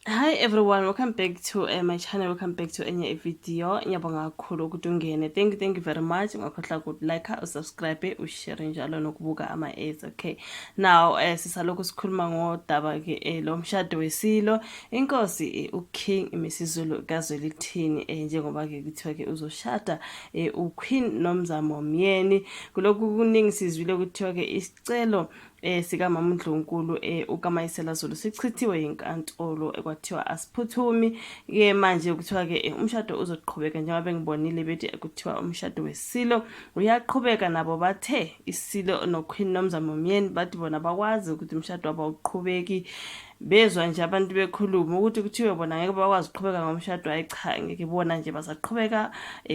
Hi everyone, welcome back to my channel, welcome back to enye video. Ngiyabonga kakhulu ukuthi ungene. Thank you, thank you very much. Ungakhohlwa ukuthi like, usubscribe, ushare njalo nokubuka ama ads, okay? Now, sisalokhu sikhuluma ngodaba ke lo mshado wesilo. Inkosi uKing Misizulu kaZwelithini njengoba ke kuthiwa ke uzoshada uQueen Nomzamo Myeni. Kulokhu kuningi sizwile kuthiwa ke isicelo sikamama uNdlunkulu uKaMayisela Zulu sichithiwe yinkantolo ekwathiwa asiphuthumi ke manje kuthiwa ke umshado uzoqhubeka njengoba bengibonile bethi kuthiwa umshado wesilo uyaqhubeka nabo bathe isilo noQueen Nomzamo Myeni bathi bona bakwazi ukuthi umshado wabo awuqhubeki bezwa nje abantu bekhuluma ukuthi kuthiwe bona ngeke bakwazi ukuqhubeka ngomshado hayi cha ngeke bona nje basaqhubeka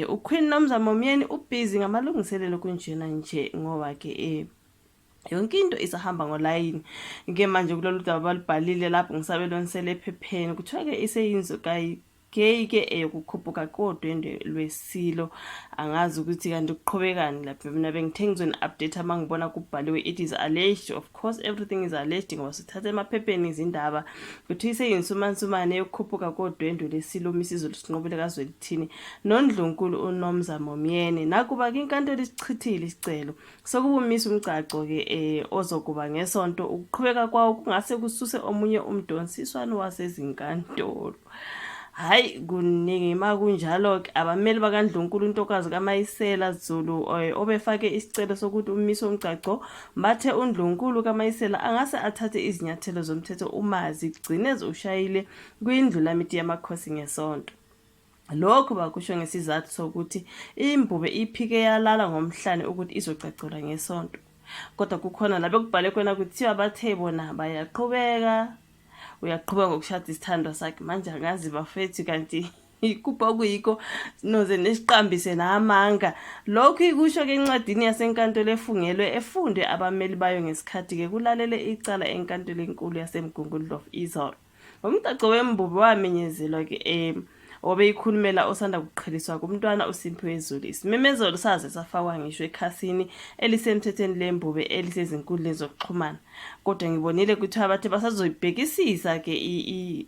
uQueen Nomzamo Myeni ubhizi ngamalungiselelo kunjena nje ngoba ke yonke into isahamba ngolayini ke manje kulolu daba balubhalile lapho ngisabelo nsele ephepheni kuthiwa ke iseyinzo kayi ke eyokukhuphuka kodwendwe lwesilo angazi ukuthi kanti kuqhubekani lapho mina bengithe ngizoni-update uma ngibona kubhaliwe it is alleged of course everything is alleged ngoba sithatha emaphepheni izindaba kuthiwa iseyinsumansumane yokukhuphuka kodwendwe lwesilo uMisizulu Sinqobile kaZwelithini noNdlunkulu uNomzamo Myeni nakuba-ke inkantolo isichithile isicelo Sokubumisa umgcagco-ke ozokuba ngesonto ukuqhubeka kwawo kungase kususe omunye umdonsiswano wasezinkantolo. Hhayi kuningi uma kunjalo-ke abameli bakaNdlunkulu uNtokazi kaMayisela Zulu obefake isicelo sokuthi umiswe umgcagco bathe uNdlunkulu kaMayisela angase athathe izinyathelo zomthetho uma zigcine ziwushayile kwiNdlulamithi yamakhosi ngesonto. Lokhu bakusho ngesizathu sokuthi iMbube iphike yalala ngomhlane ukuthi izogcagcelwa ngeSonto. Kodwa kukhona la bekubhale khona kuthiwa bathe bona bayaqhubeka, uyaqhubeka ngokushada isithandwa sakhe. Manje angazi bafethu kanti ikuphi okuyikho noze nisiqambise namanga. Lokhu ikusho-ke encwadini yasenkantolo efungelwe efundwe abameli bayo ngesikhathi-ke kulalele icala enkantolo enkulu yaseMgungundlovu izolo. Umgcagco wembubi wamenyezelwa ke obeyikhulumela osanda kuqheliswa kumntwana uSimphiwe Zulu. Isimemezelo saze safakwa ngisho ekhasini elisemthethweni lembube elisezinkundleni zokuxhumana. Kodwa ngibonile kuthiwa bathe basazoyibhekisisa ke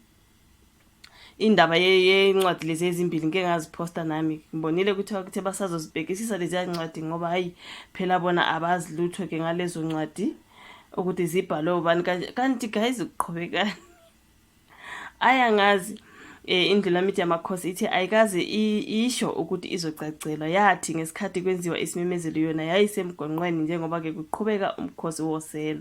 indaba yencwadi lezi ezimbili ngike ngaziphosta nami ngibonile kuthiwa kuthe basazozibhekisisa leziya ncwadi ngoba hayi phela bona abazi lutho ke ngalezo ncwadi ukuthi zibhalwe ubani kanti guys kuqhubekani ayi angazi indlulamithi yamakhosi ithi ayikaze isho ukuthi izocacelwa yathi ngesikhathi kwenziwa isimemezelo yona yayisemgonqweni njengoba-ke kuqhubeka umkhosi woselo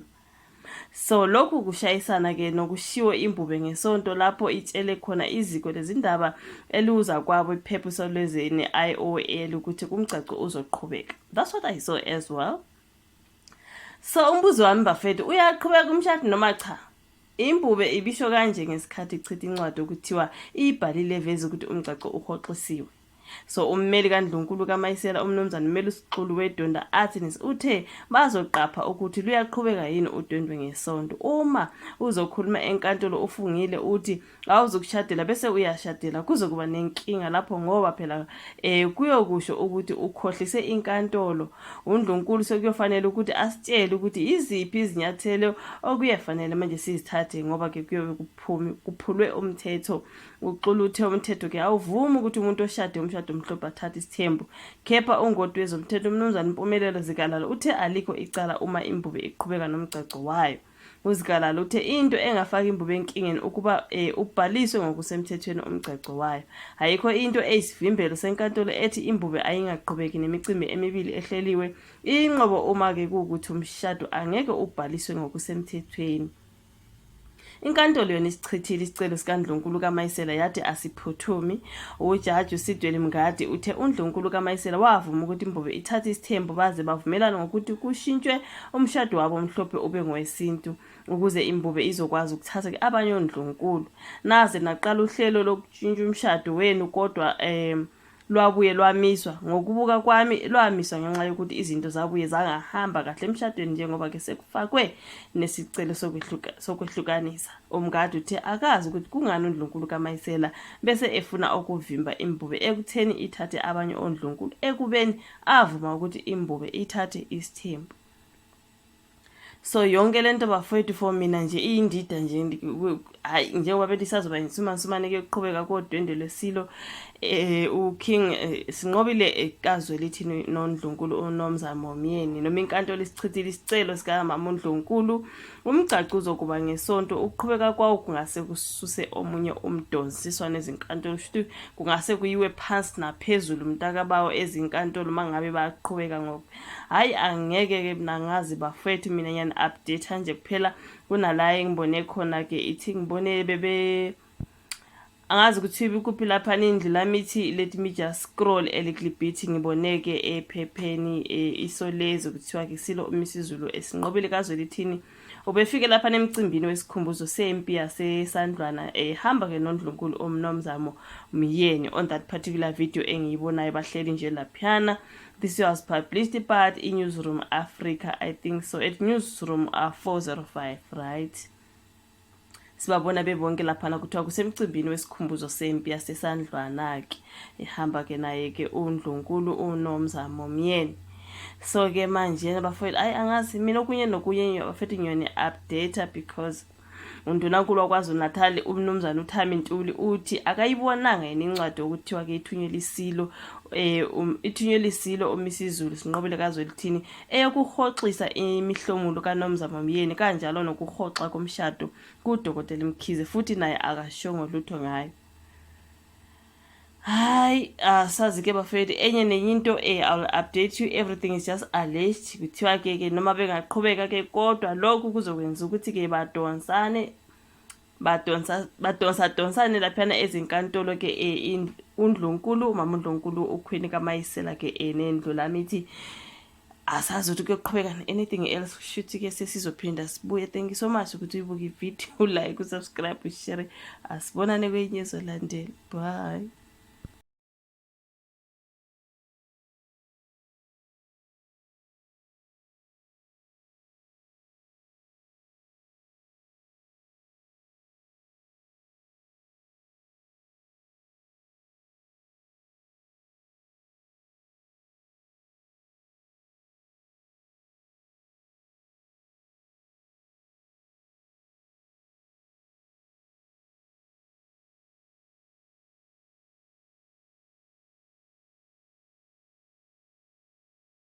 so lokhu kushayisana ke nokushiwo imbube ngesonto lapho itshele khona iziko lezindaba eliwuza kwabo iphepha solweze ne-IOL ukuthi kumgcagco uzoqhubeka that's what I saw as well So umbuzo wami bafethu uyaqhubeka umshado noma cha? Imbube ibisho kanje ngesikhathi ichitha incwadi okuthiwa iyibhalile eveza ukuthi umgcagco uhoxisiwe. So ummeli kaNdlunkulu kaMayisela uMnumzane Melusi Xulu weDonda Artenis uthe bazoqapha ukuthi luyaqhubeka yini udwendwe ngesonto. Uma uzokhuluma enkantolo ufungile uthi awuzukushadela bese uyashadela kuzokuba nenkinga lapho ngoba phela eh kuyokusho ukuthi ukhohlise inkantolo undlunkulu sekuyofanele ukuthi asitshele ukuthi iziphi izinyathelo okuyafanele manje sizithathe ngoba ke kuyobe kuphumi kuphulwe umthetho uxuluthe umthetho ke awuvumi ukuthi umuntu oshade umshado omhlophe athathe isithembu kepha ungoti wezomthetho umnumzane Mpumelelo Zikalala uthe alikho icala uma imbube iqhubeka nomgcagco wayo UZikalala uthe into engafaka imbube enkingeni ukuba ubhaliswe ngokusemthethweni umgcagco wayo. Ayikho into eyisivimbelo senkantolo ethi imbube ayingaqhubeki nemicimbi emibili ehleliwe, inqobo uma-ke kuwukuthi umshado angeke ubhaliswe ngokusemthethweni. Inkantolo yona isichithile isicelo sikaNdlunkulu kaMayisela yathi asiphuthumi. Ujaji uSidweli Mngadi uthe uNdlunkulu kaMayisela wavuma ukuthi imbube ithathe isithembu baze bavumelana ngokuthi kushintshwe umshado wabo omhlophe ube ngowesintu ukuze imbube izokwazi ukuthatha ke abanye ondlunkulu. Naze naqala uhlelo lokutshintsha umshado wenu kodwa lwabuye lwamiswa. Ngokubuka kwami lwamiswa ngenxa yokuthi izinto zabuye zangahamba kahle emshadweni njengoba ke sekufakwe nesicelo sokwehlukanisa. UMngadi uthe akazi ukuthi kungani uNdlunkulu kaMayisela bese efuna ukuvimba imbube ekutheni ithathe abanye ondlunkulu ekubeni avuma ukuthi imbube ithathe isithembu. So yonke lento bafowethu for mina nje iyindida nje, hayi, njengoba bethi isazoba insumansumane ke kuqhubeka kodwendwe lwesilo uKing Sinqobile kaZwelithini noNdlunkulu uNomzamo Myeni. Noma inkantolo isichithile isicelo sikamama uNdlunkulu, umgcagco uzokuba ngeSonto. Ukuqhubeka kwawo kungase kususe omunye umdonsiswano ezinkantolo, kusho kungase kuyiwe phansi naphezulu mntakabawo ezinkantolo mangabe baqhubeka ngoku. Hhayi, angeke-ke mina ngazi bafowethu, mina ngiyani-update nje kuphela. Kunala engibone khona-ke ithi ngibone bebe angazi ukuthi kuphi lapha indlu lami ithi let me just scroll a little bit, ngiboneke ephepheni Isolezwe kuthiwa-ke silo uMisizulu eSinqobile kaZwelithini ubefike lapha nemcimbini wesikhumbuzo sempi yaseSandlwana, ehamba-ke noNdlunkulu uMnomzamo Myeni. On that particular video engiyibonayo bahleli nje laphiyana. This was published but i-Newsroom Africa, I think so, at Newsroom 405, right? Sibabona bebonke laphana, kuthiwa kusemcimbini wesikhumbuzo sempi yaseSandlwana-ke, ehamba-ke naye-ke uNdlunkulu uNomzamo Myeni. So-ke manje bafowethu, ayi, angazi mina okunye nokunye bafethu, ngiyoni-update because undunankulu waKwaZulu-Natal umnumzane uThami Ntuli uthi akayibonanga yena incwadi okuthiwa-ke ithunyelwe isilo ithunyelwe isilo uMisizulu Sinqobile kaZwelithini eyokuhoxisa imihlomulo kaNomzamo Myeni kanjalo nokuhoxa komshado kuDokotela Mkhize, futhi naye akashongo lutho ngayo. Hayi, asazi-ke bafethu, enye nenye into I'll update you. Everything is just alleged. Kuthiwa-ke ke noma bengaqhubeka-ke kodwa lokhu kuzokwenza ukuthi-ke badonsane, badonsa badonsa donsane laphana ezinkantolo ke uNdlunkulu umama uNdlunkulu uQueen kaMayisela ke nendlu lami ithi asazi ukuthi kuyoqhubeka anything else. Shuthi ke sesizophinda sibuye. Thank you so much ukuthi uyibuke ivideo, like, usubscribe, ushare. Asibonane kwenye ezolandela. Bye.